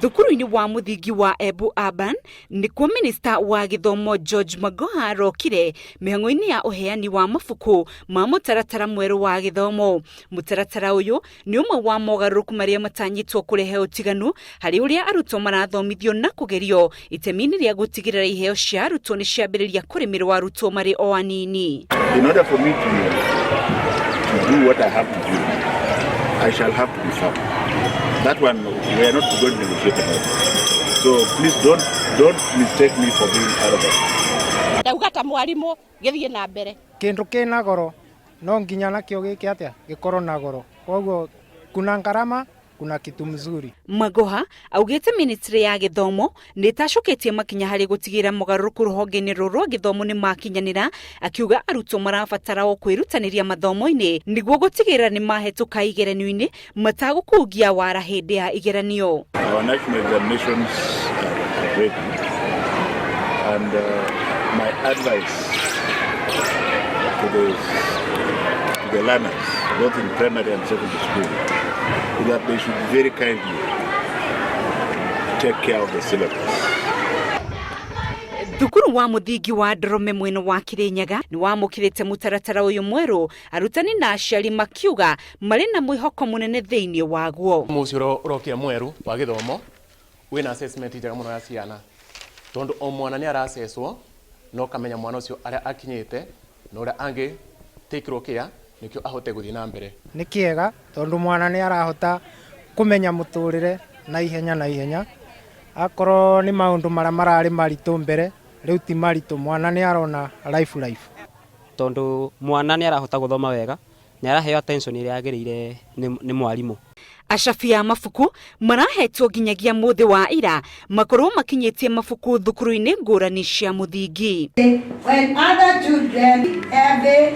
Thukuru-inĩ wa mũthingi wa Embu Urban nĩkuo minista wa gĩthomo George Magoha arokire mĩhang'o-inĩ ya ũheani wa mabuku ma mũtaratara mwerũ wa gĩthomo. Mũtaratara ũyũ nĩ ũmwe wa mogarũrũku marĩa matanyĩtwo kũrehe ũtiganu harĩ ũrĩa arutwo marathomithio na kũgerio itemi-inĩ rĩa gũtigĩrĩra iheo cia arutwo nĩ ciambĩrĩria kũrĩmĩrwo arutwo marĩ o anini. In order for me to do what I have to do, I shall have to be firm. That one we are not going to negotiate about. So please don't mistake me for being arrogant. Ndauga ta mwarimu gĩthiĩ na mbere. Kindu kina goro no nginya nakio gike atia gikorwo na goro, koguo kuna ngarama, kuna kitu mzuri. Magoha augĩte ministry ya gĩthomo nĩ ĩtacũkĩtie makinya harĩ gũtigĩrĩra mogarũrũku rũhonge-inĩ rũrũ rwa gĩthomo nĩ makinyanĩra, akiuga arutwo marabatara o kwĩrutanĩria mathomo-inĩ nĩguo gũtigĩrĩra nĩ mahĩtũka igeranio-inĩ matagũkungia wara hĩndĩ ya igeranio. Our national examinations are ready, and my advice to the learners, both in primary and secondary school, is that they should very kindly take care of the syllabus. Thukuru wa mũthingi wa Ndorome mwena wa Kirinyaga nĩ wamũkĩrĩte mũtaratara ũyũ mwerũ, arutani na aciari makiuga marĩ na mwĩhoko mũnene thĩinĩ waguo. Mũcio ũrokire mwerũ wa gĩthomo wĩna assessment njega mũno ya ciana, tondũ o mwana nĩ aracecwo na ũkamenya mwana ũcio arĩa akinyĩte na ũrĩa angĩ tĩkĩrwo kĩa nĩkĩo ahote gũthiĩ na mbere. Nĩ kĩega tondũ mwana nĩ arahota kũmenya mũtũrĩre na ihenya na ihenya. Akorwo nĩ maũndũ marĩa mararĩ maritũ mbere, rĩu ti maritũ, mwana nĩ arona life life. Tondũ mwana nĩ arahota gũthoma wega, nĩ araheo attention ĩrĩa yagĩrĩire nĩ mwarimũ. Acabi a mabuku marahetwo nginyagia mũthĩ wa ira makorwo makinyĩtie mabuku thukuru-inĩ ngũrani cia mũthingi. When other children have